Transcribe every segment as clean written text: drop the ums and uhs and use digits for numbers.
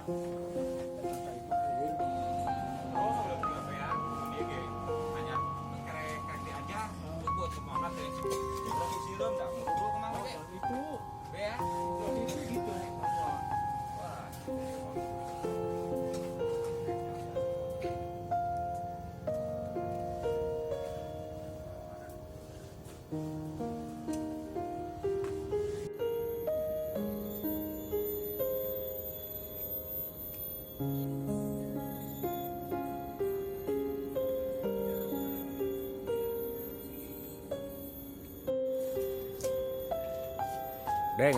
Dek,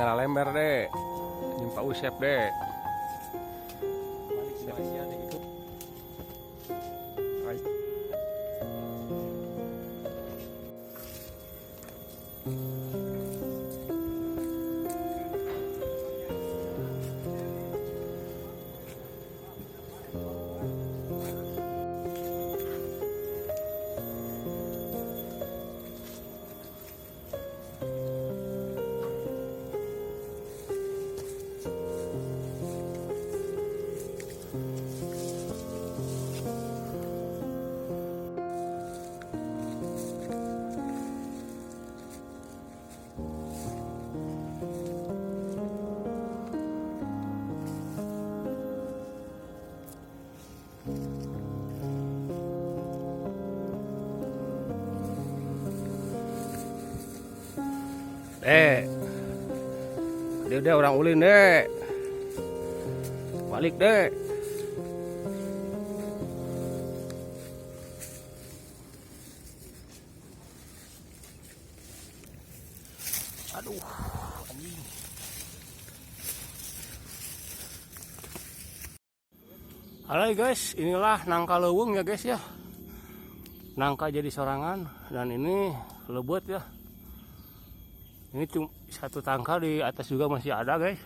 ngalah lember dek. Jeung Pak Usep dek. Dek, dia udah orang ulin dek. Balik dek. Aduh, anjing. Halo guys, inilah nangka leuweung ya guys ya. Nangka jadi sorangan dan ini lebet ya. Ini cuma satu tangkal, di atas juga masih ada guys.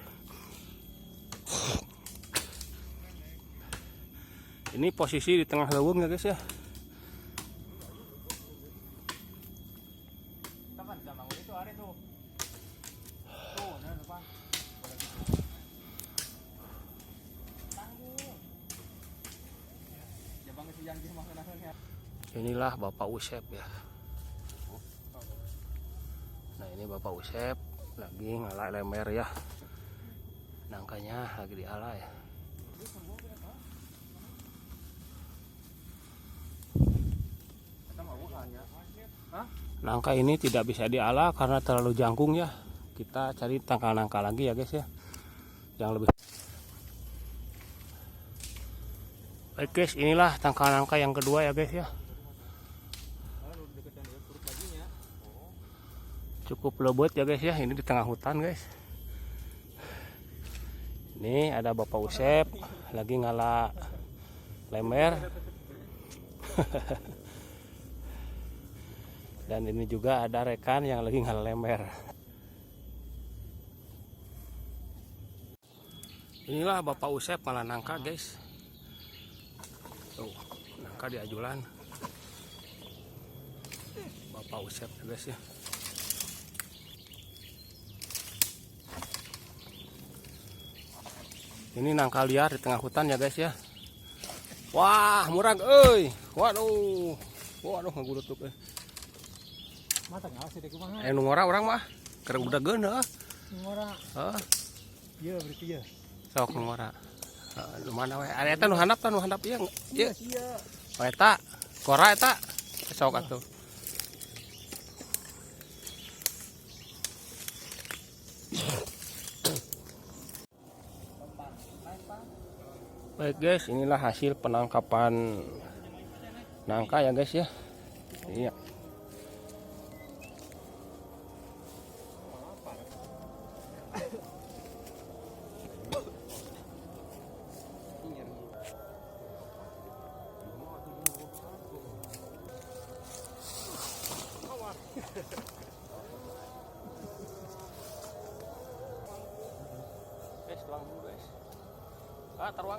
Ini posisi di tengah leuweung ya guys ya. Inilah Bapak Usep ya. Nah, ini Bapak Usep lagi ngalah lember ya. Nangkanya lagi diala ya. Nangka ini tidak bisa diala karena terlalu jangkung ya. Kita cari tangkal nangka lagi ya guys ya, yang lebih. Baik guys, inilah tangkal nangka yang kedua ya guys ya. Cukup lebet ya guys ya, ini di tengah hutan guys. Ini ada Bapak Usep lagi ngala lember. Dan ini juga ada rekan yang lagi ngala lember. Inilah Bapak Usep malah nangka guys. Tuh, nangka di ajulan. Bapak Usep ya guys ya. Ini nangka liar di tengah hutan ya guys ya. Wah, murag euy. Waduh. Waduh, ngagudutuk euy. Mata nggak sih deh kumaha? Eh, nu ngora urang mah. Keur udageun heuh. Ngora. Heuh. Iya berarti ya. Sok nu ngora. Heeh, nu mana we? Ari eta nu handap tah, nu handap ieu. Ieu. Iya. Oh, eta. Kora eta. Sok atuh. Baik guys, inilah hasil penangkapan nangka ya guys ya. Iya. Guys, tuang dulu guys. Ah, taruang.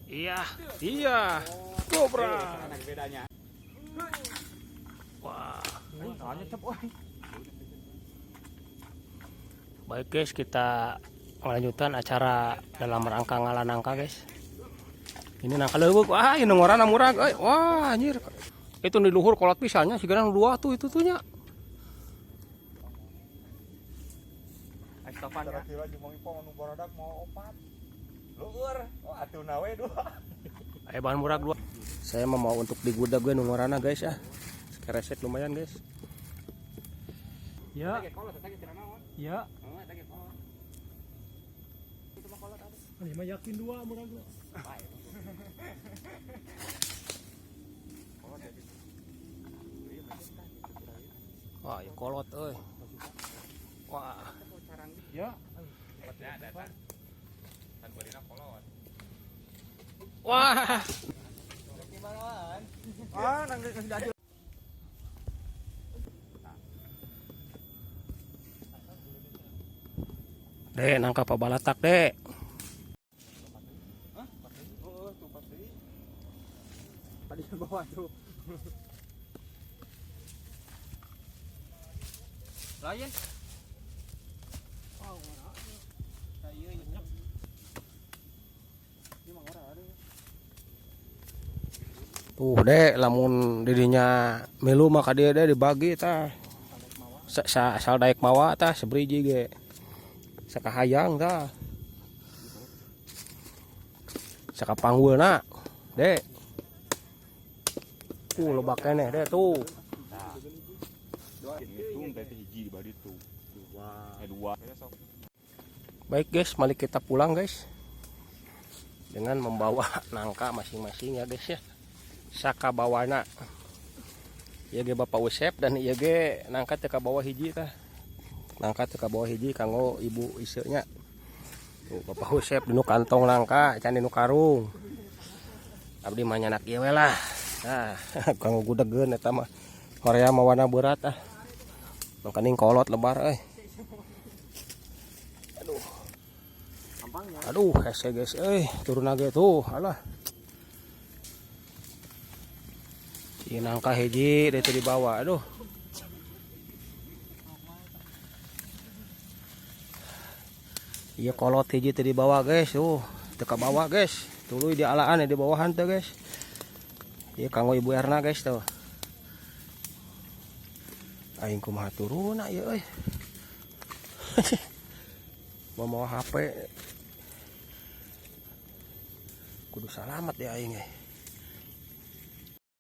Iya, iya. Dobra. Anak bedanya. Wah. Soalnya cep euy. Baik guys, kita melanjutkan acara dalam rangka ngala nangka, guys. Ini nangka leuweuk. Wah, ini ngorana murag euy. Wah, anjir. Itu di luhur kolot pisannya sigana nu dua tuh itu tuh nya. Estofan ya. Kira-kira jeung Mang Ipong anu baradak mau opat. Luhur. Oh, atuh nawe dua. Ayo bahan murag dua. Saya mah mau untuk digudag gue nu ngorana, guys, ya. Keresek lumayan, guys. Ya, Kolot eta ge cenah naon? ya. Heeh, eta ge kolot. Ini mah yakin dua murag. Wah, ya kolot euy. Wah. Ya. Ya, data. Kan beurina kolot. Wah. Ah, nang geus diaju. Dek, nangka pabalatak, Dek. Heeh, tuh pasti. Tadi bawa tuh. Lain. Wow, ngora. Iya, iya. Ini mah ngora aduh. Tuh, Dek, lamun didinya milu mah ka dieu, Dek, dibagi tah. Sa, sa asal daek mawa tah sebriji ge. Sakahayang tah. Sakapanggulna, Dek. Lebak keneh, Dek, tuh. Hitung teh hiji di badi tuh. Dua. Eh dua. Beda sok. Baik guys, mari kita pulang, guys. Dengan membawa nangka masing-masing ya, guys, ya. Saka bawana. Ieu ge Bapak Usep dan ieu ge nangka teu kabawa hiji tah. Nangka teu kabawa hiji kanggo ibu iseunya. Tuh Bapak Usep dinu kantong nangka, can dinu karung. Abdi mah nyanak ieu we lah. Nah, kanggo gudegeun eta mah. Horea mawana berat ah. Mangkaning kolot lebar euy. Aduh. Aduh, hese, guys, euy, turun lagi tuh, alah. Si nangka hiji itu di bawah, aduh. Iya kolot hiji teu di bawah, guys, tuh, teu ka bawah, guys. Tuluy di alaan ya di bawahan tuh, guys. Iya kanggo Ibu Erna, guys, tuh. Aing kumaha turunna ieu euy. Mau mawa HP. Kudu salamat ya aing eh.